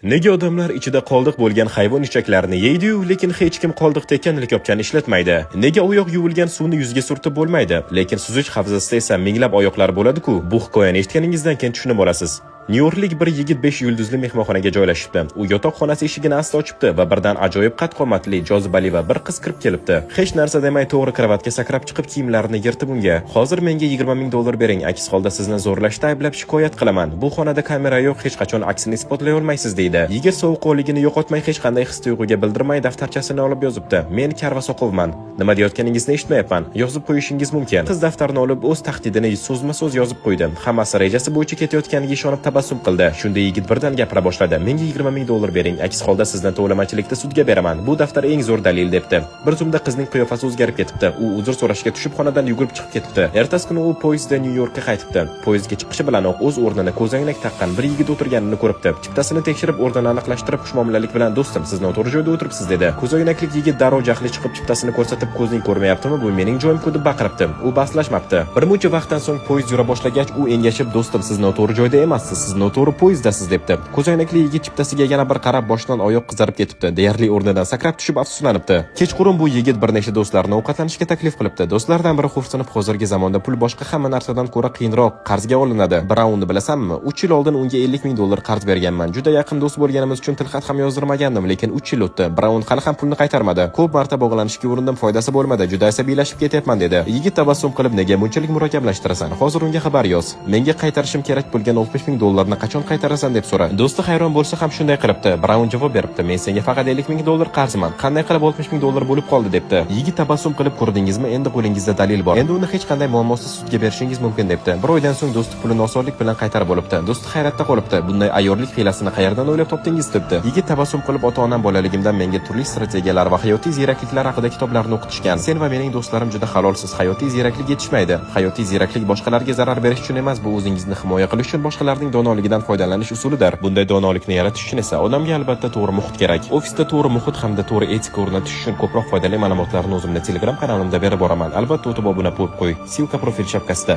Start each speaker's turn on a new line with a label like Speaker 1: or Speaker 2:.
Speaker 1: Nega odamlar ichida qoldiq bo'lgan hayvon ichaklarini yeydi-yu, lekin hech kim qoldiq tekkan likopchani ishlatmaydi? Nega oyoq yuvilgan suvni yuzga surtib bo'lmaydi, lekin suzish havzasida esa minglab oyoqlar bo'ladi-ku? Bu hikoyani eshitganingizdan keyin tushunib olasiz. Nyu-Yorklik bir yigit 5 yulduzli mehmonxonaga joylashibdi. U yotoq xonasi eshigini asta ochibdi va birdan ajoyib qad-qomatli, jozibali va bir qiz kirib kelibdi. Hech narsa demay to'g'ri kravatga sakrab chiqib, kiyimlarini yirtib unga: "Hozir menga 20 ming dollar bering, aks holda sizni zo'rlashda ayblab shikoyat qilaman. Bu xonada kamera yo'q, hech qachon aksini isbotlay olmaysiz", deydi. Yigit sovuqqonligini yo'qotmay, hech qanday his-tuyg'uga bildirmay daftarchasini olib yozibdi: "Men kar va soqovman. Nima deyotganingizni eshitmayapman. Yozib qo'yishingiz mumkin." Qiz daftarni olib, o'z tahdidini so'zma-so'z yozib qo'ydi. Hammasi rejasi bo'yicha ketayotganiga ishonib tabassum qildi. Shunda yigit birdan gapira boshladi: "Menga 20 ming dollar bering, aks holda sizni tovlamachilikda sudga beraman. Bu daftar eng zo'r dalil", debdi. Bir zumda qizning qiyofasi o'zgarib ketibdi. U uzr so'rashga tushib, xonadan yugurib chiqib ketibdi. Ertasi kuni u poyezdda Nyu-Yorkka qaytibdi. Poyezdga chiqishi bilanoq o'z o'rnini ko'zoynak taqqan bir yigit o'tirganini ko'ribdi. Chiptasini tekshirib, o'rnini aniqlashtirib, xushmuomalalik bilan: "Do'stim, siz noto'g'ri joyda o'tiribsiz", dedi. Ko'zoynaklik yigit darrov jahli chiqib, chiptasini ko'rsatib, "Ko'zing ko'rmayaptimi, bu mening joyim-ku", deb baqiribdi. U bahslashmabdi. Bir muncha vaqtdan so'ng poyezd yura boshlagach, u engashib: "Do'stim, siz noto'g'ri joyda emassiz, siz noto'g'ri poyezddasiz", debdi. Ko'zoynakli yigit chiptasiga yana bir qarab, boshdan oyoq qizarib ketibdi. Deyarli o'rnidan sakrab tushib afsuslanibdi. Kechqurun bu yigit bir nechta do'stlarini ovqatlanishga taklif qilibdi. Do'stlardan biri xo'rsinib: "Hozirgi zamonda pul boshqa hamma narsadan ko'ra qiyinroq qarzga olinadi. Braunni bilasanmi? 3 yil oldin unga 50 ming dollar qarz berganman. Juda yaqin do'st bo'lganimiz uchun tilxat ham yozdirmagandim, lekin 3 yil o'tdi. Braun hali ham pulni qaytarmadi. Ko'p marta bog'lanishga urindim, foydasi bo'lmadi. Juda asabiylashib ketyapman", dedi. Yigit tabassum qilib: "Nega bunchalik murakkablashhtirasan? Hozir unga xabar yoz. Menga qaytarishim kerak bo'lgan 60 ming dollarni qachon qaytarasan, deb so'ra." Do'sti hayron bo'lsa ham shunday qilibdi. Braun javob beribdi: "Men senga faqat 50 ming dollar qarzman. Qanday qilib 60 ming dollar bo'lib qoldi?" debdi. Yigit tabassum qilib: "Ko'rdingizmi, endi qo'lingizda dalil bor. Endi uni hech qanday muammosiz sudga berishingiz mumkin", debdi. Bir oydan so'ng do'sti pulini osonlik bilan qaytarib olibdi. Do'sti hayratda qolibdi. "Bunday ayyorlik hiylasini qayerdan o'ylab topdingiz?" debdi. Yigit tabassum qilib: "Ota-onam bolaligimdan menga turli strategiyalar va hayotiy ziyrakliklar haqida kitoblarni o'qitishgan. Sen va mening do'stlarim juda halolsiz. Hayotiy ziyraklik yetishmaydi. Hayotiy ziyraklik boshqalarga zarar berish uchun emas, bu o'zingizni himoya qilish uchun boshqalarning donoligidan foydalanish usulidir. Bunday donolikni yaratish uchun esa odamga albatta to'g'ri muhit kerak. Ofisda to'g'ri muhit hamda to'g'ri etika o'rnatish uchun ko'proq foydali ma'lumotlarni o'zimni Telegram kanalimda berib boraman. Albatta o'tib obuna bo'lib qo'y. Ссылка profil shapkasida.